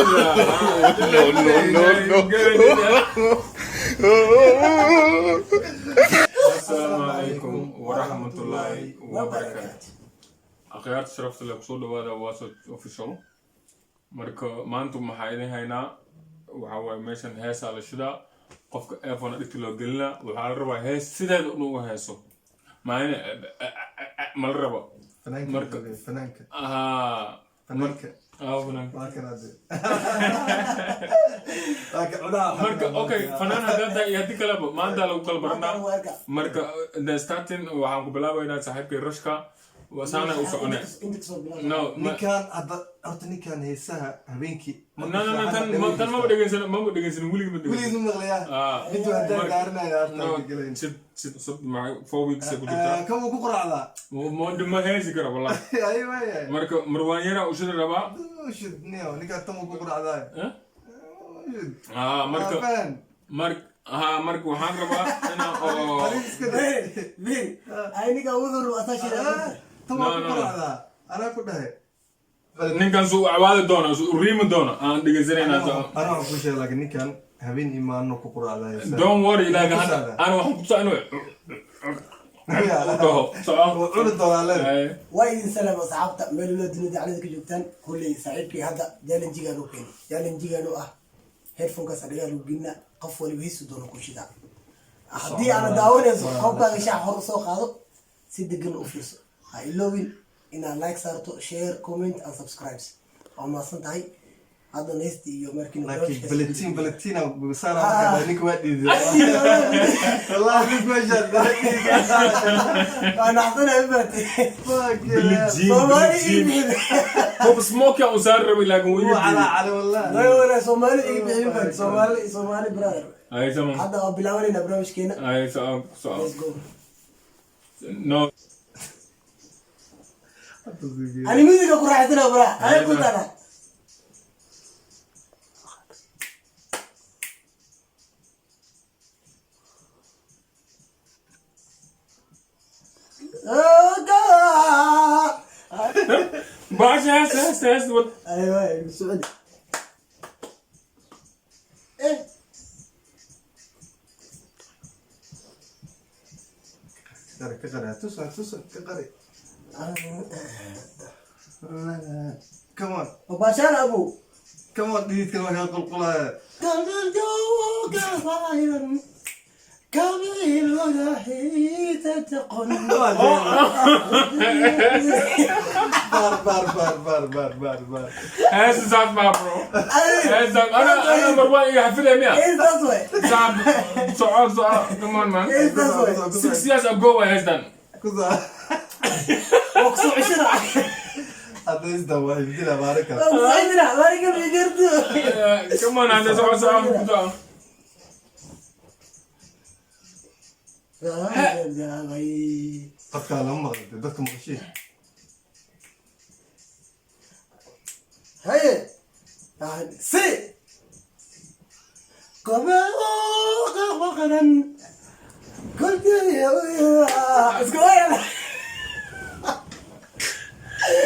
No, no, no, no. Asalaamu calaykum waraxmatullaahi wabarakaatu. Akhyaarta sharafta leh, kusoo dhawaada Waso Official. Marka maanta maxaa idin haynaa? Waxaa waaye meeshan heesaa la shidaa, qofka earphone dhigta loo gelinaa. Waxaa la rabaa hees sideeda inuu u heeso, maalin ma la rabo. Fanaanka. Fanaanka. Ahaa. Fanaanka. Ah, fanaanka. Waa kan hadde. Waa kan cunaha. Marka okay, fanaan haddaa tahay iyo haddii kaleba, maanta lagu kala baranaa. Marka the starting waxaan ku bilaabaynaa saaxiibkay Rashka. Saana u soconee. No Ninkan hadda horta, ninkan heesaha habeenkii. No, no, no, tan tan maba dhegeysan, maba dhegeysan weligii, ma Weligiis dhegeysan. ma maqlayaa. Ah. Intuu haddaan daarinayo No. horta gelayn. Sid 4 weeks ay ku jirtaa. Kan wuu ku quraacdaa. Ma heesi kara wallahi. Ay waaya. Marka Marwaan yara u shida rabaa. Shid niyo, ninkan tan wuu ku quraacdaa. Eh? Shid. Ah, marka Faan. Marka waxaan rabaa inaan oo Adiga iska day. Aniga wuxuu asaa. Tan waa ku No, no, no. quraacdaa. Anaa ku dhahay. Ninkan suu cawaadi doona, suu riimi doona aan dhegeysanayna. Anaa waxaan ku sheegay, laakiin ninkan habeen imaano ku quraacdaa heesaha. Don't worry, laakiin Ku hadda socda. ana waxaan ku tusaa inuu dhaho soco. Wuu cuni doonaa leen. Ay. Waa idin salaam asxaabta meel loo dunida daclada ka joogtaan. Kulley saaxiibkii hadda challenge-gaan u keenay, challenge-gaan u ah headphone-kaas adhigaa lagu gelinaa, qof waliba hiisu doono ku shidaa. Haddii aana daawanayso, koobkaaga shaax hor usoo qaado, si degan u fiirso. Ha iloobin inaad like saarto, share, comment and subscribes. Waa mahadsan tahay. Hadda neysti iyo markiin. Laakiin balatiin balatina saara markaa ninka waa dhiiday wallahi, ninka meeshaan waa dhiiday. Waa naxsanay maate. Billie Jean. Soomaali Billie ii Jean. bixin. Pop Smoke aan u saari rabay, laakiin wuu iga wuu diiday. calaacalay wallahi. Way wala Soomaali ii bixin baan Soomaali, Soomaali brother. Ay tamam. Hadda waa bilaabanayna barnaamijkeena. Ay, soco, soco. Let's go. No. Ani musiga ku raaxaysana bra, ay ku tana. Baasha hees, hees, hees wad. Aywa, socod. Eh. Qari, ka qari, tusa, tusa, ka qari. Come on. Baashaan abu. Come on, dhididka markaa qulqulaya. Baar baar baar baar baar baar baar. Hees saas baa, bro, hees saas. Ana Marwaan iga xafidaya miya? Intaas way. Saab, soco, soco, come on man. Intaas way. 6 years ago waa heestan. Kusa. Waa kusoo ceshana. Hadda isda waa ibdila baarika. Waa kusoo ceshana marka bigarto. Come on, hadda soco, soco, soco. Qofkaa lama maqlay, dadka maqashii. Haye si qaran isku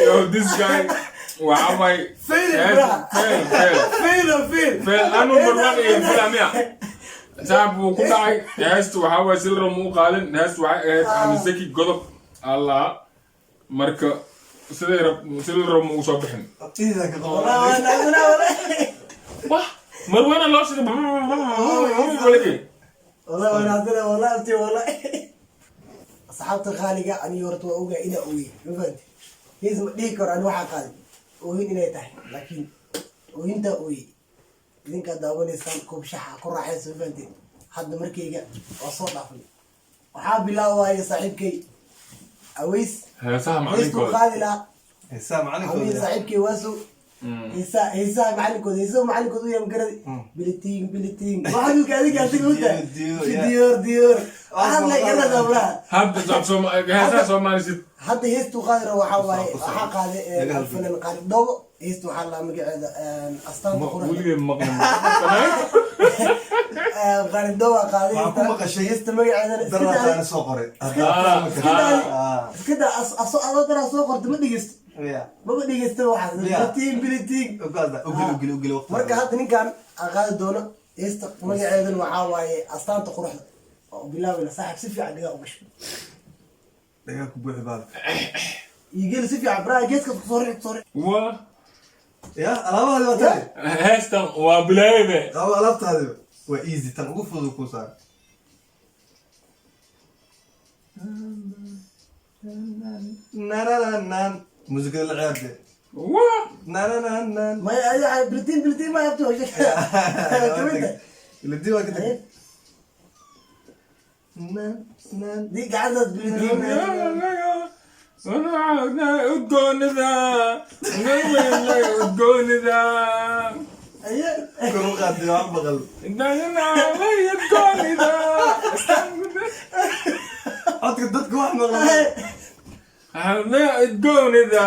Yo, this guy waxaa waay. Fail, hees bro. Fail, fail. Fail, fail. Fail. Anu Marwaan iga xafidaya miya? Saab wuu ku dhacay. Heestu waxaa waay si la rabo u qaadin. Heestu waxay ahayd Axmed Zaki, Godob Allah. Marka siday rab si la rabo ma u soo bixin. Dhidida ka qulqulaya. Wah, Marwaana loo shiday waligii. والله وانا والله abti والله asxaabta qaaliga, aniga horta waa ogaa inaa ooyey, ma fahanti? Hees ma dhihi karo ani waxaa qaaday ooyin inay tahay, laakiin ooyintaa ooyey idinkaa daawanaysaan, koob shaxa ku raaxaysa, ma fahanteen? Hadda markayga waa soo dhaafnay, waxaa bilaabaya saaxiibkay Aweys. Heesaha heestuu macalinkooda. qaadi lahaa. Heesaha Aweys. macalinkooda. Saaxiibkay Waaso, heesaha, heesaha macalinkooda, heesaha macalinkooda u yahay magaradi. Bilitiin bilitiin waxaad uka adiga adiga u tahay. Diyor, yeah. Diyor diyor waxaad la garanaysaa baraha. Hadda heesaha Soomaali sid. Hadda heestuu qaadi rabo waxaa waaye, waxaa qaaday Laga hadlo. Alfanan qaali Dhoobo. Heestu waxaa la magaceeda Astaanta Quruxda. Weligay maqlin. Qaali Dhoobo qaaday. Waxaa ku maqashay. Heesta magaceedana iska daa. Darataana soo qoray. Iska daa, iska daa, aso adoo daraa soo qorta ma dhegeysto. Ya. Maba dhegeysta waxaas. Yeah. Bilitiin, bilitiin. Ugaasda, ugeli, ugeli, ugeli waqti. Marka hadda ninkan aan qaadi doono heesta magaceedana waxaa waaye Astaanta Quruxda, oo bilaawayna. Saaxib, si fiican dhigaa u gasho. Dhagaa ku buuxi baalka. Iyo geli si fiican baraha, geeska kusoo riix, kusoo riix. Waa Ya, alaabahaadi waa tani. Heestan waa bilaaybe. Qabo alaabtaadi, waa easy, tan ugu fudud kuu saar. Nanananan, muusikada la ciyaarte. Waa Nanananan. Maya, ayaxa bilitiin, bilitiin ma habto kamid. Iladi waa ka tag. Nan nan. Dii gacantaas bilitiin. Udgoonida, udgoonida. Aye. Kor u qaatay, wax maqal. Udgoonida. Codka dadka wax maqal. Udgoonida,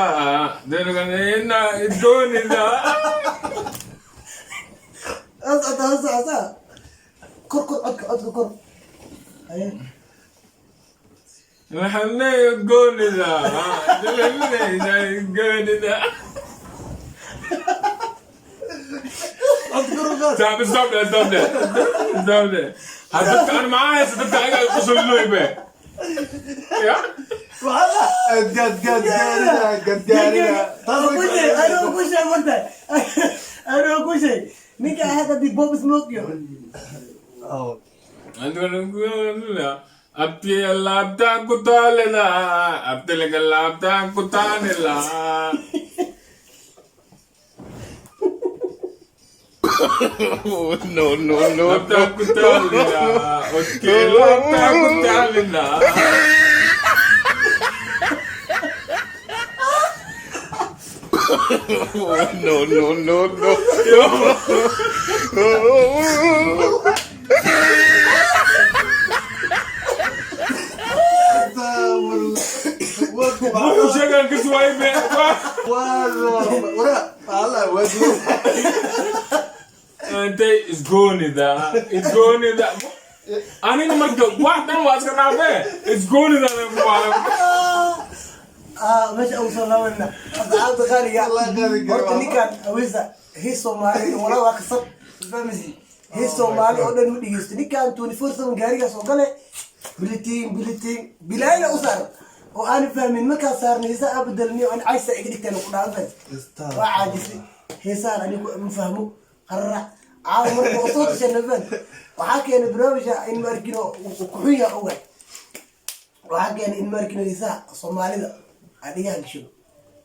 udgoonida. Socota, socota, kor, kor, codka, codka kor. Aye. Udgoonida, udgoonida. Codka kor u qaat. Stop, stop there, stop there, stop there. Dadka aan maxaa haysta, dadka ayaga qusulnoybe ya. Waxaa gad gad gaarida gad gaarida. Taas way ku Anuu ku sheeg marta, anuu ku sheeg ninka hadda di Bob Smoke yo. Oh. Abti laabta ku taalida, abtiliga laabta ku taalila. No, no, no, Laabta no. ku taalida, okay, laabta ku taalida. No, no, no, no. Wuxuu sheegaan kaswaaybe. Wara Allah waa. Intay isgoonida, isgoonida. Aniga marka wax dhan waa iska dhaafee, isgoonida. Meesha ugu soo laabanayna, asxaabta qaaliga. Allah qaali karo. Horta ninkan aweysa hees Soomaali walaa waa kasab fahmaysi, hees Soomaali oo dhan ma dhegeysto ninkan. 24/7 gaarigaas oo kale bilitiin, bilitiin bilaayna u saaran oo aan fahmin. Markaa saarna heesaha aan bedelniyo, aan caysa iga dhigteen ku dhaafay, waa caajisay. Heesahan anigu ma fahmo, qararac caawa marka oo soo tashanna faham. Waxaa keenay barnaamijka in ma arkino kuxun yaha ogahay, waxaa keenay in ma arkino heesaha Soomaalida aan dhigaha gasho.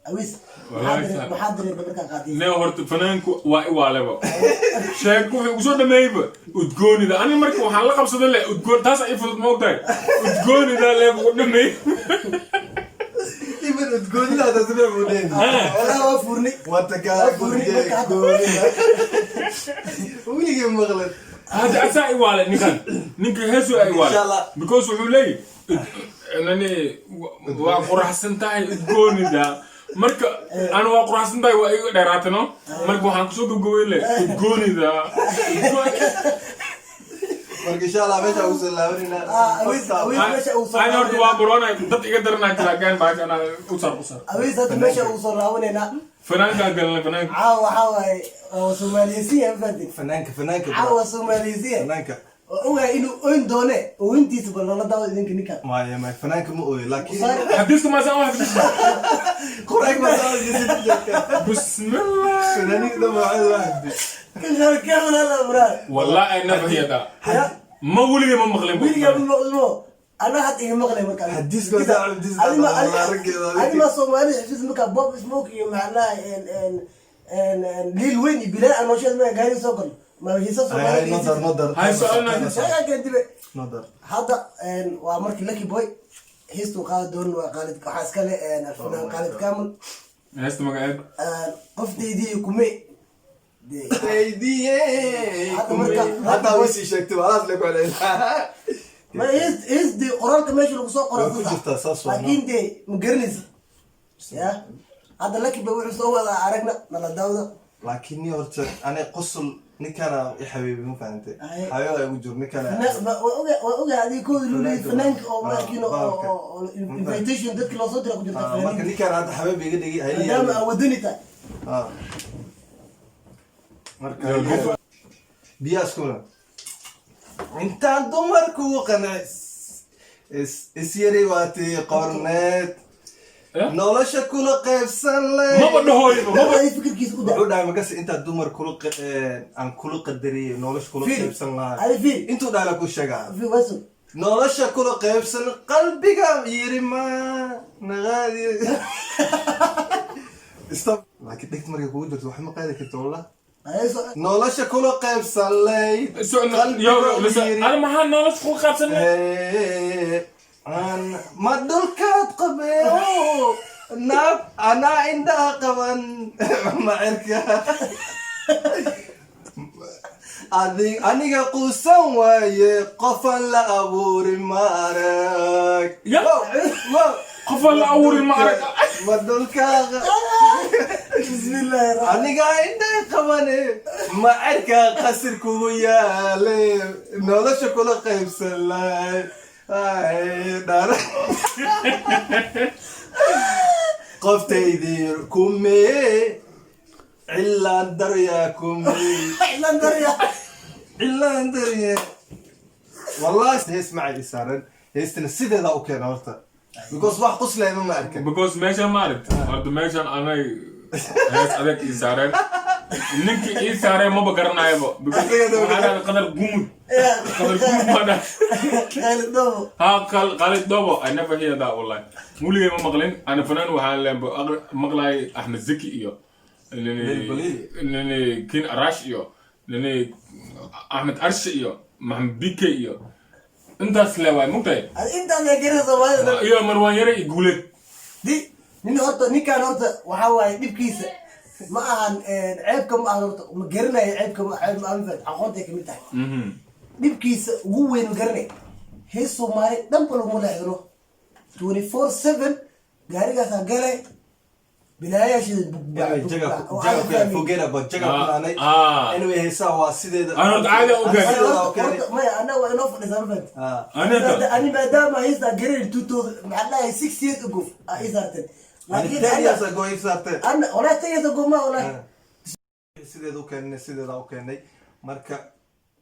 Awis, maxaa dareentay markaa qaadiyay? Ne horta fanaanku waa iwaaleba, sheeko wuxuu kusoo dhameeyba udgoonida. Aniga marka waxaan la qabsaday le udgoon, taas ay fudud ma ogtahay, udgoonida le buu dhameey. Even udgoonida hada si fiican u dheyn. Walaa waa furnay. Watakaa Waa furnay marka hadda. Goonida weligii maqlan. Hadda asaa iwaale ninkan, ninka heesu ay iwaale. Insha Allah. Because wuxuu leeyahy nani waa quraxsan tahay udgoonida. Marka ana waa quraxsan tahay waa iga dheeraatay no, marka waxaan kusoo gabgabay le udgoonida. Marka insha Allah meesha ugu soo laabanayna. Awis meesha uu soo Ani horta waa baroonay, dad iga daranaa jira gaan baash anaa u sar u sar. Awis, hadda meesha uu soo laabanayna. Fanaankaa galnay, fanaanka. Caawa waxaa waaye waa Soomaaliyeysiya, ma fahantin? Fanaanka, fanaanka. Caawa waa Soomaaliyeysiya. Fanaanka. Oo ogahay inuu oyn doone, ooyintiisa bal nala daawo idinka ninkan. Maya, maya, fanaanka ma ooyo, laakiin Xadiiska maasaan wax xadiiska. Qur'aanka ma soo. Bismillah. Fanaaniinta dhan waa cid waa xifdi. Ka braa. Wallahi I never hear that. Ma weligay ma maqlin. Weligaa ma maqlimo, anaa had iga maqlay marka. Xadiiska waa saa xadiiska waa raggeeda. Adima Soomaalida xifis markaa Bob Smoke iyo macnaha Lil Wayne iyo Bilal aan noosheed markaa gaari soo galno ma heesa Ay, no dar, Soomaalida. no dar. Hay soconaa. Sheegaa keentibe. No dar. Hadda waa markii Lucky Boy heestuu qaadi doono, waa Qaalid, waxaa iskale alfanaan Qaalid Kamil. Heesta magaceed? Qoftaydii kume dee. Hadda Hataa way sii sheegtay, walaas le ku celcelin. Ma hees, hees dee qoraalka meesha lagu soo qoro. Way ku jirtaa, saas waa. Laakiin dee ma garanaysa ya, hadda Lucky Boy wuxuu soo wadaa aragna nala daawda. Laakiin ni horta ani qosol. Ninkana i xabiibi, ma fahantay? Ay. Xabiib ay ugu jiro ninkana. Waa oga adiga kooda luuliyay. Fanaanka. Fanaanka oo Ah, markiino baalka. oo invitation dadki loo soo dira ku jirta. Ah, marka fanaaniinta. Ninkaan hadda xabiib iga dhigay hayli. Maadaama aa wadani tahay. Ah. Marka biyaa iskuna intaan dumarku qanci is yari waatii qorneed. Eh? Nolosha kula qaybsan leh. Maba dhahoyba, maba. Adiga fikirkiisa u daa. Wuxuu dhahay makasi intaan dumar kula aan kula qadariyay, nolosha kula Fiiri. qaybsan lahaa. Adi fiiri. Intuu dhahala ku sheegaa. Fiiri, waso. Nolosha kula qaybsan qalbiga yiri ma naqaadi. Stop, laakiin dhegta markay kugu jirto wax ma qaadi karto, wallah. Adiga Nolosha kula qaybsan layd Yo, listen, ana maxaa nolosha ku qaabsanay? Aan ma dhulkaad qabee naab anaa indhaha qaban ma cirka aniga quusan waaye qofan la abuuri ma arag. Ya. Wow, wow. Qofan la abuuri ma arag. Ma dhulkaa Bismillahi rahmaan. Aniga indhaha qabane ma cirka qasir kugu yaale nolosha kula qaybsan lahay. Ay, dhar qoftaydii kumee cilaan daryaa kumee. Iclaan darya. Cilaan daryaa, wallahi hees macay saaran, heestana sideedaa u keena horta, because wax quslaya ma arkan. Because meeshan ma aragt horta, meeshan anay hees adag ii saareen, ninkii ii saareen maba garanayaba because Asaga daba waxaa dhahay Qadar Gumud, Qadar Gumud baa dhahay. Khalid Dabo. Ha, Khalid Dobo, I never hear that, wallahi weligay ma maqlin. Ana fanaan waxaan leen maqlaay Axmed Zaki iyo Lil Baliil. nini Kin Arash iyo nini Axmed Arshe iyo Maxamed Bike iyo intaas le waay mugtahay. Adi intaas yaa garana Soomaalida. Iyo Marwaan Yare iyo Guuleed. Di nin horta, ninkaan horta waxaa waaye dhibkiisa ma ahan ceebka, ma ahan horta, ma garanayo ceebka, ma ceeb ma ahan, aqoontay kamid tahay. Dhibkiisa ugu weyn ma garanay, hees Soomaali dhanba laguma leexdano, 24/7 gaarigaasaa gale bilaayaasheeda. Anyway, jaga jaga forget about jaga kunaanay. Anyway, heesaha waa sideeda. Aan horta caadi u keenay. Sideeda u keenay. Maya, annaga waa inoo fadhisaa, ma fahamtid? Aniga Ani maadaama heestaa garanay 2000, maxaa dhahay, 6 years ago aa ii saarteen. Ani laakiin 10 years ago ii saarteen. Ana walaa 10 years ago ma walaa. Sideeda u keenay, sideeda u keenay. Marka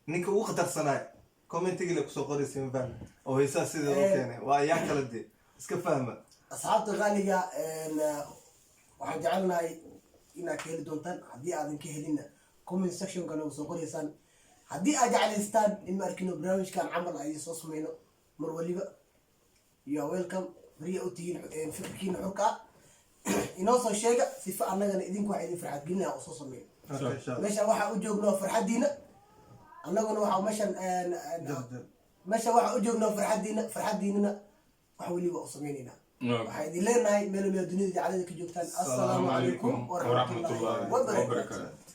ninka ugu khatarsanay commentigii la kusoo qoraysa, ma fahmi, oo heesaha sideeda u keenay waa ayaa kala dee iska fahma. Asxaabta qaaliga, waxaan jecelnahay inaad ka heli doontaan. Haddii aadan ka helinna, comment sectionka nagu soo qoraysaan. Haddii aad jeclaystaan in ma arkino barnaamijkan camal ay soo samayno mar waliba, you are welcome. Beriya u tihiin fikirkiina xurka ah inoo soo sheega, sifa annagana idinku waxa idin farxad gelinaya oo soo sameeyo. Okay, insha Allah. Meeshan waxaa u joognaa farxaddiina, annaguna waxaa meeshan meeshan waxaa u joognaa farxaddiina, farxaddiinana wax weliba u sameynaynaa. Waxaa idin leenahay meel waliba dunida jacalada ka joogtaan, assalaamu calaykum waraxmatullaahi wabarakaatu. Wabarakaatu.